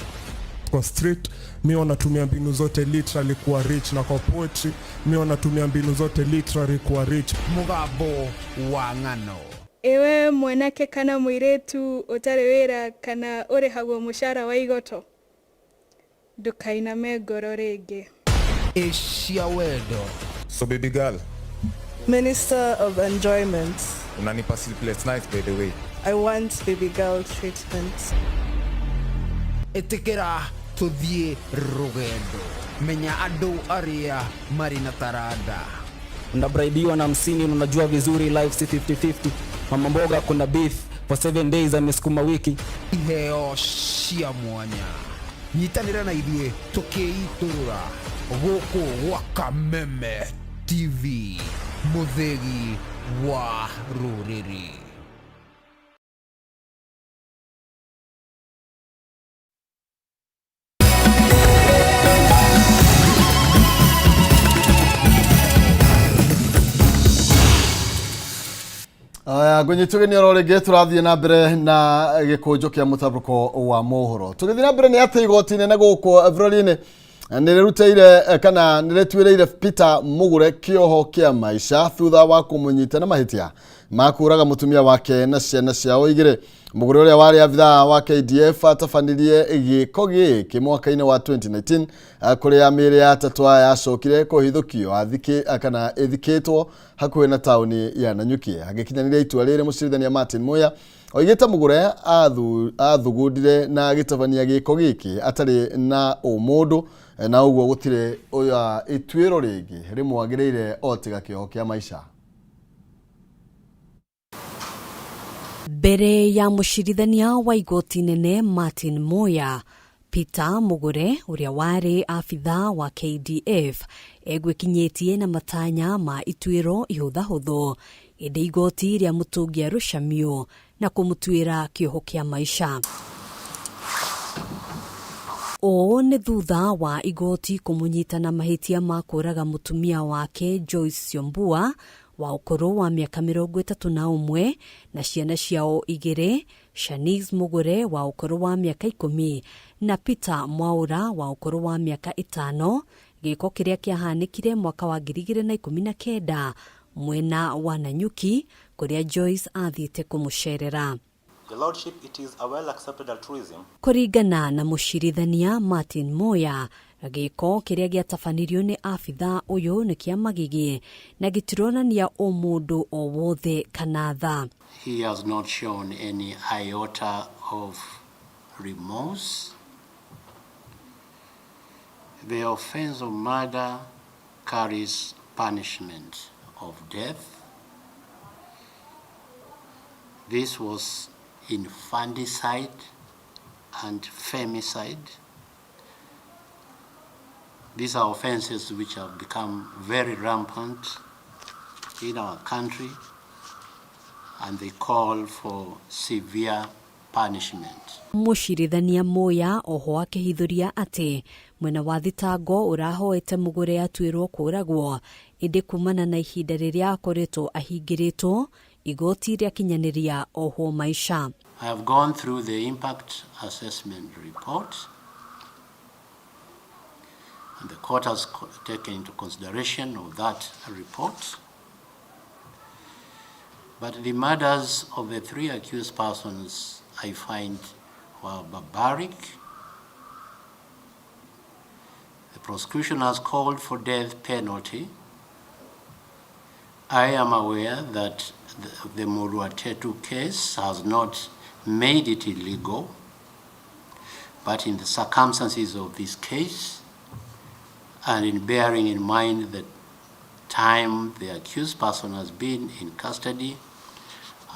Kwa street mi wanatumia mbinu zote literally kuwa rich, na kwa poetry mi wanatumia mbinu zote literally kuwa rich. Mũgambo wa ng'ano. Ĩwe mwanake kana mũirĩtu ũtarĩ wĩra kana ũrĩhagwo mũcara wa igoto, ndũkainame ngoro rĩngĩ. Ĩcia wendo. So baby girl, Minister of Enjoyment. Unanipa sleepless nights by the way. I want baby girl treatment. Ĩtĩkĩra tũthiĩ rũgendo, menya andũ arĩa marĩ na taranda. Unabraibiwa na 50 na unajua vizuri life si 50-50. Mama mboga kuna beef for 7 days amesukuma wiki. Iheo cia mwanya, nyitanĩra na ithuĩ tũkĩitũrũra gũkũ gwa Kameme TV, mũthĩgi wa rũrĩrĩ. Aya, ngũnyitũge nĩ oro rĩngĩ tũrathiĩ na mbere na gĩkũnjo kĩa mũtambũko wa mohoro. Tũgĩthiĩ na mbere nĩ atĩ igoti inene gũkũ bũrũri-inĩ nĩ rĩrutĩire kana nĩ rĩtuĩrĩire Peter Mugure kĩoho kĩa maica thutha wa kũmũnyita na mahĩtia ma kũũraga mũtumia wake na ciana ciao igĩrĩ. Mugure ũrĩa warĩ abithaa wa KDF atabanirie gĩko gĩkĩ mwaka-inĩ wa 2019 kũrĩa mĩĩrĩ ya atatũ aya yacokire kũhithũkio kana ĩthikĩtwo hakuhĩ na taũni ya Nanyuki. Agĩkinyanĩria itua rĩrĩ, mũcirithania Martin Muya oigĩte Mugure athugundire na agĩtabania gĩko gĩkĩ atarĩ na ũmũndũ na ũguo gũtirĩ ituĩro rĩngĩ rĩmwagĩrĩire o tiga kĩoho kĩa maica. Mbere ya mũcirithania wa igoti nene Martin Muya, Peter Mugure ũrĩa warĩ abithaa wa KDF egwĩkinyĩtie na matanya ma ituĩro ihũthahũthũ, ĩndĩ igoti rĩa mũtũngia rũcamio na kũmũtuĩra kĩoho kĩa maica. Ũũ nĩ thutha wa igoti kũmũnyita na mahĩtia ma kũũraga mũtumia wake Joyce Syombua wa ũkũrũ wa mĩaka 31 na ciana ciao igĩrĩ, Shanice Mugure wa ũkũrũ wa mĩaka 10 na Peter Mwaura wa ũkũrũ wa mĩaka 5, gĩko kĩrĩa kĩahanĩkire mwaka wa 2019 mwena wa Nanyuki kũrĩa Joyce athiĩte kũmũcerera. Your Lordship, it is a well-accepted altruism. Kũringana na mũcirithania Martin Muya, gĩko kĩrĩa gĩatabanirio nĩ abithaa ũyũ nĩ kĩa magigi na gĩtironania ũmũndũ o wothe kana tha. He has not shown any iota of remorse. The offense of murder carries punishment of death. This was infanticide and femicide. These are offenses which have become very rampant in our country, and they call for severe punishment. Mũcirithania Muya oho akĩhithũria atĩ mwena wa thitango ũrahoete Mugure atuĩrwo kũũragwo, ĩndĩ kumana na ihinda rĩrĩa akoretwo ahingĩrĩtwo, igoti rĩakinyanĩria ohwo maica. I have gone through the impact assessment report, and the court has taken into consideration of that report. But the murders of the three accused persons, I find, were barbaric. The prosecution has called for death penalty. I am aware that the Muruatetu case has not made it illegal, but in the circumstances of this case, and in bearing in mind the time the accused person has been in custody,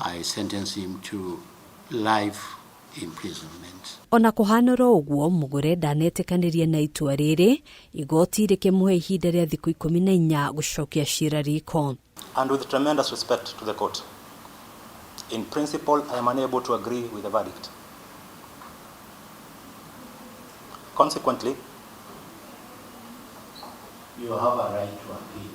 I sentence him to life imprisonment. Ona kũhana oro ũguo, Mugure ndanetĩkanĩria na itua rĩrĩ, igoti rĩkĩmũhe ihinda rĩa thikũ 14 gũcokia cira riko. And with tremendous respect to the court, in principle, I am unable to agree with the verdict. Consequently, You have a right to appeal.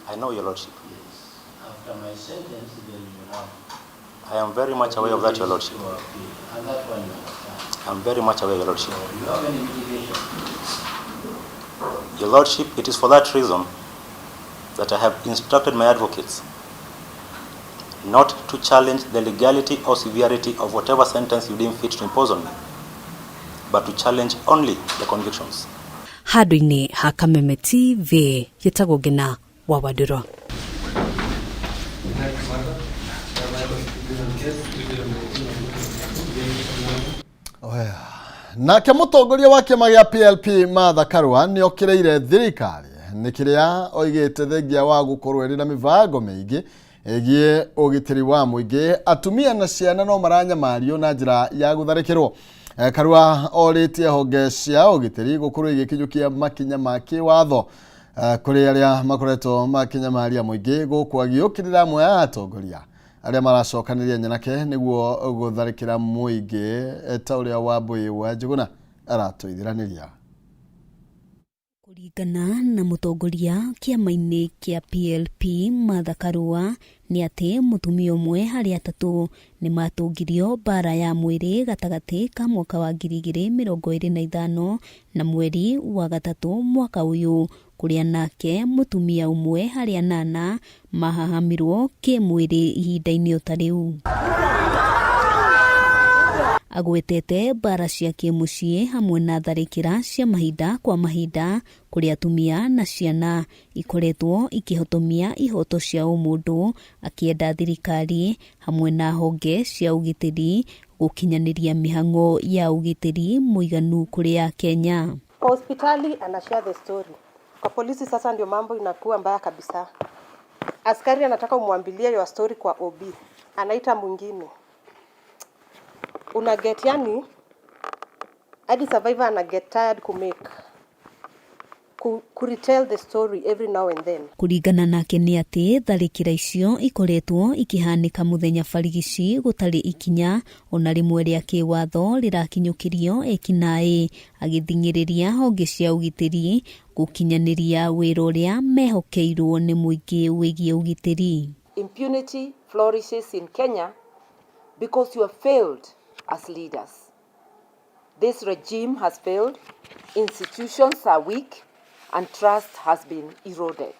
I know, Your Lordship. Yes. After my sentence, then you have I am very much aware of that, Your Lordship. to appeal. And that one you understand. I'm very much aware, Your Lordship. Do you have any mitigation? Your Lordship, it is for that reason that I have instructed my advocates not to challenge the legality or severity of whatever sentence you deem fit to impose on me, but to challenge only the convictions. Handũ-inĩ ha Kameme TV gĩtagwo Ngĩna wa Wandũrũ. Nake mũtongoria wa kĩama gĩa PLP Martha Karua nĩ okĩrĩire thirikari nĩ kĩrĩa oigĩte thengia wa gũkorwo ĩrĩ na mĩbango mĩingĩ ĩgiĩ ũgitĩri wa mũingĩ, atumia na ciana no maranyamario na njĩra ya gũtharĩkĩrwo. Karua orĩtie honge cia ũgitĩri gũkorwo igĩkinyũkia makinya ma kĩwatho kũrĩ arĩa makoretwo makĩnyamaria mũingĩ gũkũ agĩũkĩrĩra amwe a atongoria arĩa maracokanĩria nyanake nĩguo gũtharĩkĩra mũingĩ ta ũrĩa Wambui wa Njũgũna aratũithiranĩria. Kũringana na mũtongoria kĩama-inĩ kĩa PLP Martha Karua nĩ atĩ mũtumia ũmwe harĩ atatũ nĩ matũngirio mbara ya mwĩrĩ gatagatĩ ka mwaka wa 2025 na mweri wa gatatũ mwaka ũyũ, kũrĩa nake mũtumia ũmwe harĩ anana mahahamirwo kĩmwĩrĩ ihinda-inĩ o ta rĩu. Agwetete mbara cia kĩmũciĩ hamwe na tharĩkĩra cia mahinda kwa mahinda kũrĩa atumia na ciana ikoretwo ikĩhotomia ihoto cia ũmũndũ, akĩenda thirikari hamwe na honge cia ũgitĩri gũkinyanĩria mĩhang'o ya ũgitĩri mũiganu kũrĩ Akenya. Kwa hospitali ana share the story. Kwa polisi sasa ndio mambo inakuwa mbaya kabisa. Askari anataka umwambilie your story kwa OB. Anaita mwingine. Una get, yani hadi survivor ana get tired ku make ku retell the story every now and then. Kũringana nake nĩ atĩ tharĩkĩra icio ikoretwo ikĩhanĩka mũthenya barigici gũtarĩ ikinya ona rĩmwe rĩa kĩwatho rĩrakinyũkĩrio ekinaĩ, agĩthing'ĩrĩria honge cia ũgitĩri gũkinyanĩria wĩra ũrĩa mehokeirwo nĩ mũingĩ wĩgiĩ ũgitĩri. Impunity flourishes in Kenya because you have failed as leaders. This regime has failed, institutions are weak, and trust has been eroded.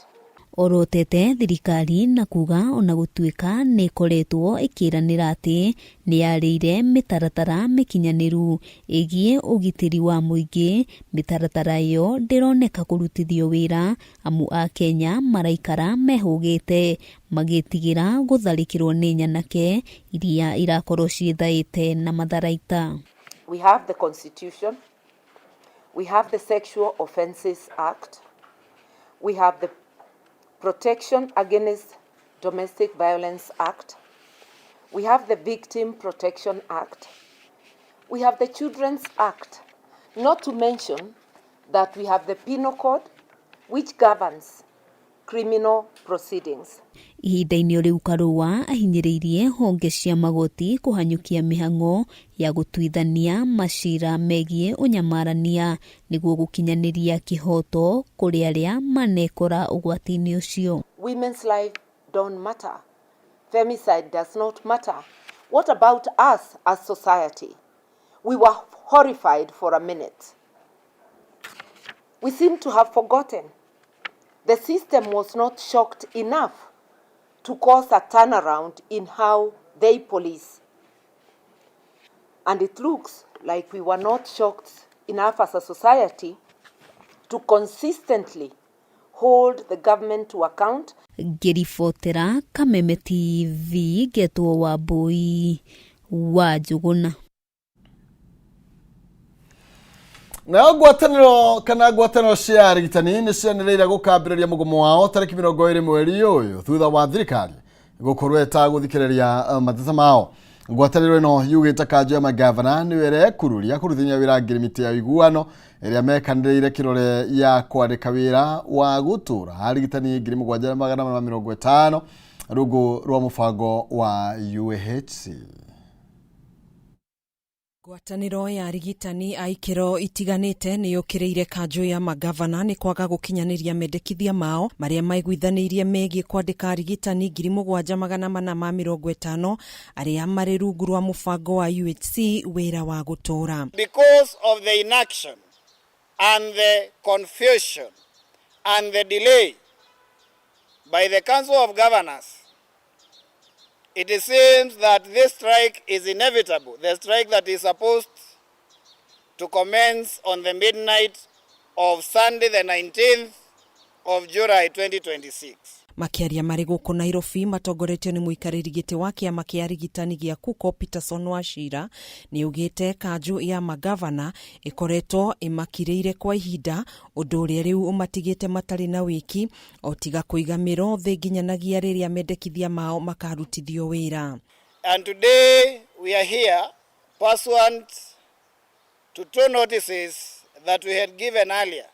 Orotete thirikari na kuga ona gũtuĩka nĩ ĩkoretwo ĩkĩranĩra atĩ nĩ yarĩire mĩtaratara mĩkinyanĩru ĩgiĩ ũgitĩri wa mũingĩ, mĩtaratara ĩyo ndĩroneka kũrutithio wĩra amu Akenya maraikara mehũgĩte magĩtigĩra gũtharĩkĩrwo nĩ nyanake iria irakorwo ciĩthaĩte na matharaita. We have the Constitution, we have the Sexual Offences Act, we have the Protection Against Domestic Violence Act, we have the Victim Protection Act, we have the Children's Act, not to mention that we have the Penal Code, which governs criminal proceedings. Ihinda-inĩ rĩu Karua ahinyĩrĩirie honge cia magoti kũhanyũkia mĩhang'o ya gũtuithania macira megiĩ ũnyamarania nĩguo gũkinyanĩria kĩhoto kũrĩ arĩa manekora ũgwati-inĩ ũcio. Women's life don't matter. Femicide does not matter. What about us as society? We were horrified for a minute. We seem to have forgotten. The system was not shocked enough to cause a turnaround in how they police. And it looks like we were not shocked enough as a society to consistently hold the government to account. Ngĩribotera Kameme TV ngetwo Wambui wa Njũgũna. Nayo ngwatanĩro kana ngwatanĩro cia arigitani nĩ cianĩrĩire gũkambĩrĩria mũgomo wao tarĩki 20 mweri ũyũ thutha wa thirikari gũkorwo ĩtagũthikĩrĩria mateta mao. Ngwatanĩro ĩno yugĩte kanjũ ya magavana nĩyo ĩrekururia kũrutithania wĩra ngirimiti ya ũiguano ĩrĩa mekanĩrĩire kĩrore ya kwandĩka wĩra wa gũtũra arigitani 7450 rungu rwa mũbango wa UHC. Ngwatanĩro ya arigitani a ikĩro itiganĩte nĩ yũkĩrĩire kanjũ ya magavana nĩ kwaga gũkinyanĩria mendekithia mao marĩa maiguithanĩirie megiĩ kwandĩka arigitani 7450 arĩa marĩ rungu rwa mũbango wa UHC wĩra wa gũtũũra. Because of the inaction and the confusion and the delay by the Council of Governors, it seems that this strike is inevitable, the strike that is supposed to commence on the midnight of Sunday the 19th of July 2026. Makĩaria marĩ gũkũ Nairobi matongoretio nĩ mũikarĩri gĩtĩ wa kĩama kĩa arigitani gĩa KUCO Peterson Wachira nĩ augĩte kanjũ ya magavana ĩkoretwo ĩmakirĩire kwa ihinda, ũndũ ũrĩa rĩu ũmatigĩte matarĩ na wĩki o tiga kũiga mĩro thĩ nginyanagia rĩrĩa mendekithia mao makarutithio wĩra. And today we are here pursuant to two notices that we had given earlier.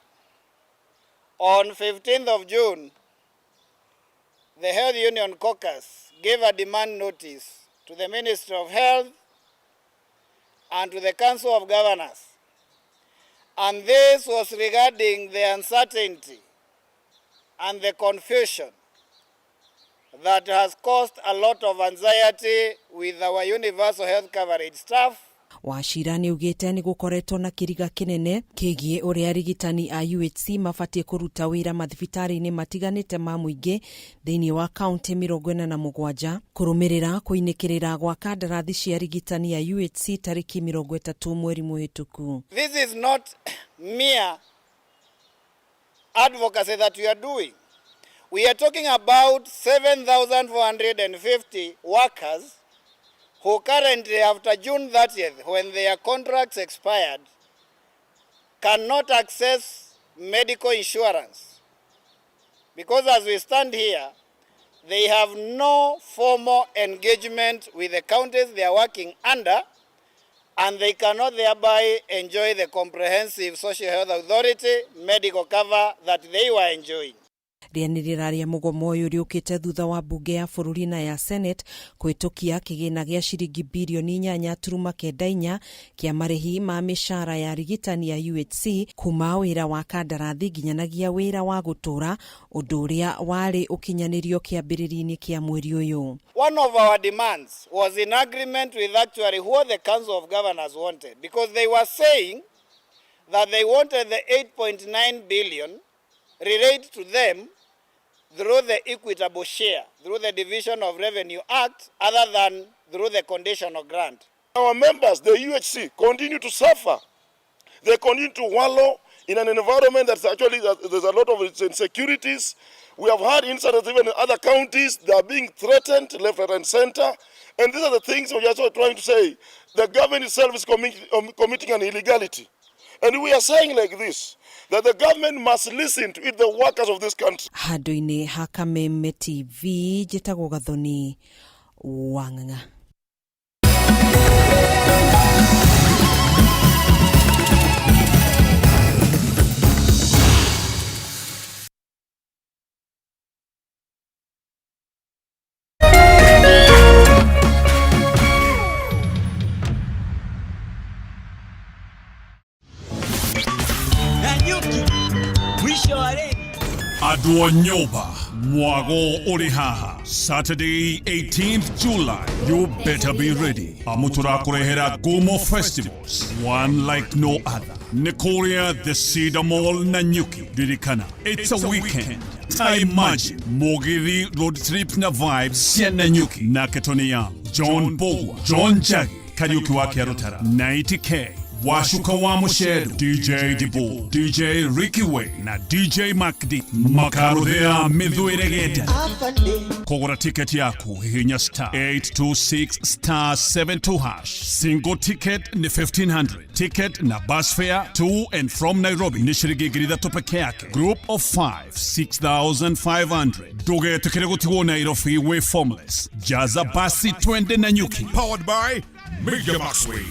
On 15th of June, the Health Union Caucus gave a demand notice to the Ministry of Health and to the Council of Governors. And this was regarding the uncertainty and the confusion that has caused a lot of anxiety with our universal health coverage staff. Wachira nĩ augĩte nĩ gũkoretwo na kĩriga kĩnene kĩgiĩ ũrĩa arigitani a UHC mabatiĩ kũruta wĩra mathibitarĩ-inĩ matiganĩte ma mũingĩ thĩinĩ wa kaunti 47 kũrũmĩrĩra kũinĩkĩrĩra gwa kandarathi cia arigitani a UHC tarĩki 30 mweri mũhĩtũku. This is not mere advocacy that we are doing. We are talking about 7,450 workers who currently, after June 30th, when their contracts expired, cannot access medical insurance. Because as we stand here, they have no formal engagement with the counties they are working under, and they cannot thereby enjoy the comprehensive social health authority medical cover that they were enjoying. Rĩanĩrĩra rĩa mũgomo ũyũ rĩũkĩte thutha wa mbunge ya bũrũri na ya Senate kũhĩtũkia kĩgĩna gĩa ciringi birioni 8.94 kĩa marĩhi ma mĩcara ya arigitani ya UHC kuma wĩra wa kandarathi nginyanagia wĩra wa gũtũũra, ũndũ ũrĩa warĩ ũkinyanĩrio kĩambĩrĩria-inĩ kĩa mweri ũyũ. One of our demands was in agreement with actually what the Council of Governors wanted, because they were saying that they wanted the 8.9 billion relate to them through the equitable share, through the Division of Revenue Act, other than through the conditional grant. Our members, the UHC, continue to suffer. They continue to wallow in an environment that's actually, there's a lot of insecurities. We have had incidents even in other counties. They are being threatened left, right, and center. And these are the things we are also trying to say. The government itself is committing an illegality. And we are saying like this, that the government must listen to it, the workers of this country. Handũ-inĩ ha Kameme TV njĩtagwo Gathoni Wang'ang'a. Andũ a nyũmba mwago ũrĩ haha Saturday 18th July, you better be ready, amu tũrakũrehera Gumo Festivals, one like no other, nĩ kũrĩa the Cedar Mall Nanyuki. Ririkana, it's a weekend. I imagine Mugithi road trip na vibes cia Nanyuki nake Tony Young, John Bogwa, John Jagi, Kariuki wa Kĩarũtara, 90K, Washuka wa Musheru, DJ Dibu, DJ Ricky Way na DJ Macd makaruthia mĩthwĩre genda. Kũgũra tiketi yaku hihinya star 826 star 72 hash. Single ticket ni 1500. Ticket na bus fare to and from Nairobi ni shiringi 3,000 peke yake. Group of 5 6500. Ndũgetĩkĩre gũtigwo Nairobi wĩ formless. Jaza basi twende Nanyuki. Powered by Media Maxway.